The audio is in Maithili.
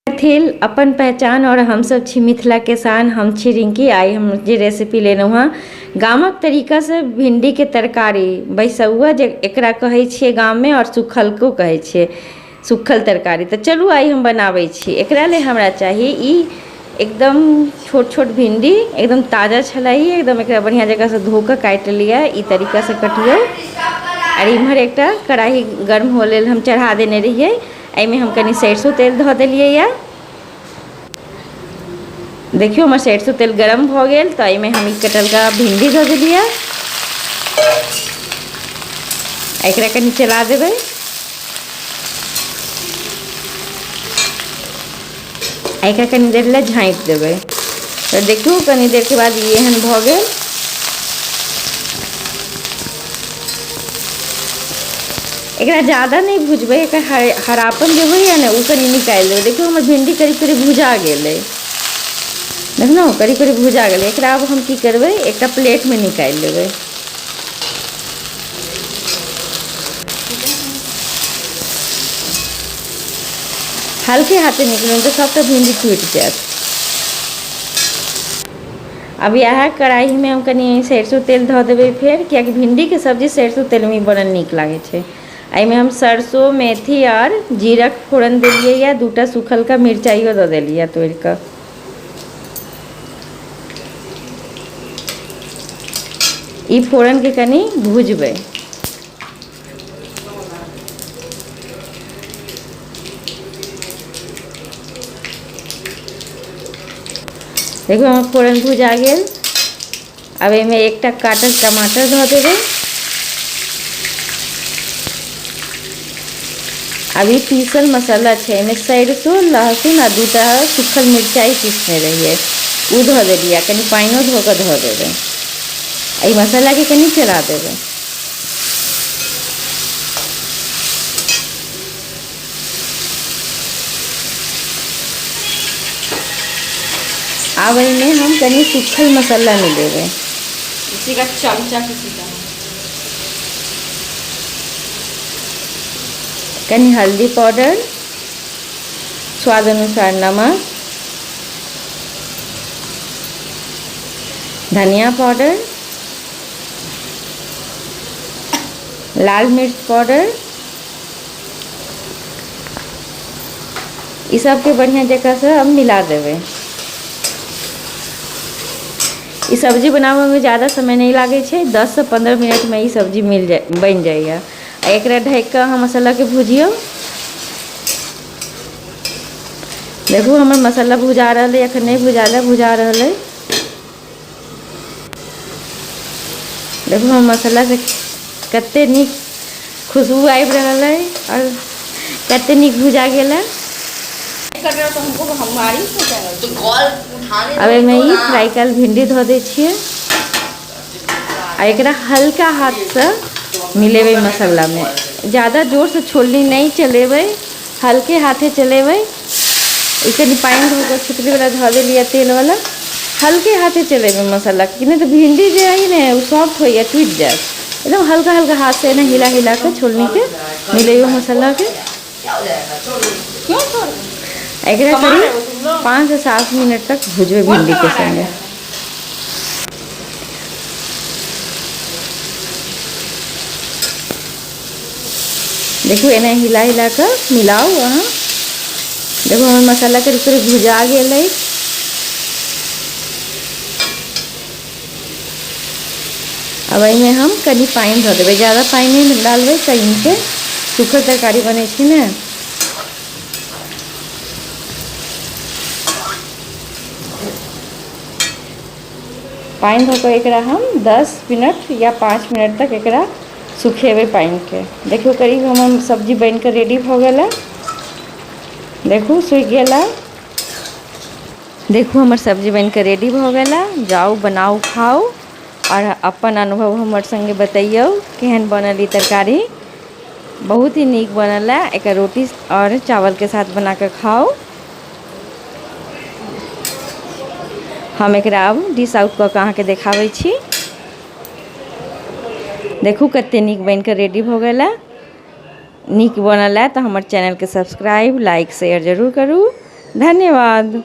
मैथिल अपन पहचान और हमसब छी मिथिलाके शान। हम छी रिंकी। आइ हम जे रेसिपी लेलहुँ हँ गामक तरीकासँ भिण्डीके तरकारी, बैसौआ जे एकरा कहै छियै गाममे आओर सुखलको कहै छियै, सुखल तरकारी। तऽ चलू आइ हम बनाबै छी। एकरा लेल हमरा चाही ई एकदम छोट छोट भिण्डी, एकदम ताजा छलै ई। एकदम एकरा बढ़िआँ जकाँसँ धो कऽ काटि लेलियै। ई तरीकासँ कटियौ। आओर इम्हर एकटा कढ़ाही गर्म हुअ लेल हम चढ़ा देने रहियै। एहिमे हम कनि सरिसो तेल धऽ देलियै यऽ। देखियौ, हमर सरिसो तेल गरम भऽ गेल तऽ एहिमे हम ई कटलका भिण्डी धऽ देलियै। एकरा कनि चला देबै। एकरा कनि देर लए झाँपि देबै। तऽ देखियौ, कनि देरके बाद ई एहन भऽ गेल। एकरा ज्यादा नहि भुजबै, एकर हरापन जे होइए ने, ओ कनि निकालि देबै। देखियौ, हमर भिण्डी करीब करीब भुजा गेलै। देखलहुँ, करीब करीब भुजा गेलै। एकरा आब हम की करबै, एकटा प्लेटमे निकालि लेबै। हल्के हाथे निकलू तऽ सभटा भिण्डी टूटि जायत। आब इएह कढ़ाइमे हम कनि सरिसो तेल धऽ देबै फेर, कियाकि भिण्डीके सब्जी सरिसो तेलमे बड़ नीक लागै छै। एहिमे हम सरसो, मेथी आओर जीराके फोरन देलियै यऽ। दूटा सुखलका मिरचाइयो दऽ देलियै तोड़ि कऽ। ई फोरनके कनि भुजबै। देखू, हमर फोरन भुजा गेल। आब एहिमे एकटा काटल टमाटर धऽ देबै। आब ई पीसल मसाला छै। एहिमे सरिसो, लहसुन आ दूटा सूखल मिरचाइ पीसने रहियै, ओ धऽ देलियै आ कनि पानिओ धऽ कऽ धऽ देबै। एहि मसालाके कनि चला देबै। आब एहिमे हम कनि सूखल मसाला मिलेबै। किसी का चमचा किसी का है। कनि हल्दी पाउडर, स्वाद अनुसार नमक, धनिया पाउडर, लाल मिर्च पाउडर, ई सबके बढ़िआँ जकाँसँ अब मिला देबै। ई सब्जी बनाबैमे ज्यादा समय नहि लागै छै। 10सँ 15 मिनटमे ई सब्जी मिल जाइ, बनि जाइए। आ एकरा ढकि कऽ अहाँ मसालाके भुजियौ। देखू, हमर मसाला भुजा रहल अइ। एखन नहि भुजायल अइ, भुजा रहल अइ। देखू, हमर मसालासँ कते नीक खुशबू आबि रहल अइ आओर कते नीक भुजा गेल है। कर रहे हो तो हमको हमारी से चैनल तो कॉल उठाने आब एहिमे दो ई ना। फ्राई कयल भिंडी धऽ दै छियै आ एकरा हल्का हाथसँ मिलेबै मसालामे। ज्यादा जोरसँ छोलनी नहि चलेबै, हल्के हाथे चलेबै। ई कनि पानि धऽ कऽ छितलीवला धऽ देलियै, तेलवला। हल्के हाथे चलेबै मसालाके, नहि तऽ भिंडी जे अइ ने, ओ सॉफ्ट होइए, टूटि जायत। एकदम हल्का हल्का हाथसँ एना हिला हिला कऽ छोलनीके मिलैयौ मसालाके। क्या हो जाएगा, छोड़ दो। क्यों छोड़? एकरा कमा रहे करीब हो तुम लोग? 5 से 7 मिनट तक भुजबै कौन भिंडीके कमा रहा संगे। है? देखू, एना हिला हिला कऽ मिलाउ अहाँ। देखू, हमर मसाला करीब करीब भुजा गेल अछि। आब एहिमे हम कनि पानि धऽ देबै। ज्यादा पानि नहि डालबै कनिके, सूखल तरकारी बनै छै ने। पानि धऽ कऽ एकरा हम 10 मिनट या 5 मिनट तक एकरा सुखेबै पानिके। देखियौ, करीब हमर सब्जी बनि कऽ रेडी भऽ गेल है। देखू, सूखि गेल है। देखू, हमर सब्जी बनि कऽ रेडी भऽ गेल है। जाउ, बनाउ, खाउ आओर अपन अनुभव हमर सङ्गे बतैयौ, केहन बनल ई तरकारी। बहुत ही नीक बनल है। एकर रोटी आओर चावलके साथ बना कऽ खाउ। हम एकरा आब डिश आउट कऽ कऽ अहाँके देखाबै छी। देखू, कते नीक बनि कऽ रेडी भऽ गेल है। नीक बनल है तऽ हमर चैनलके सब्सक्राइब, लाइक, शेयर जरूर करू। धन्यवाद।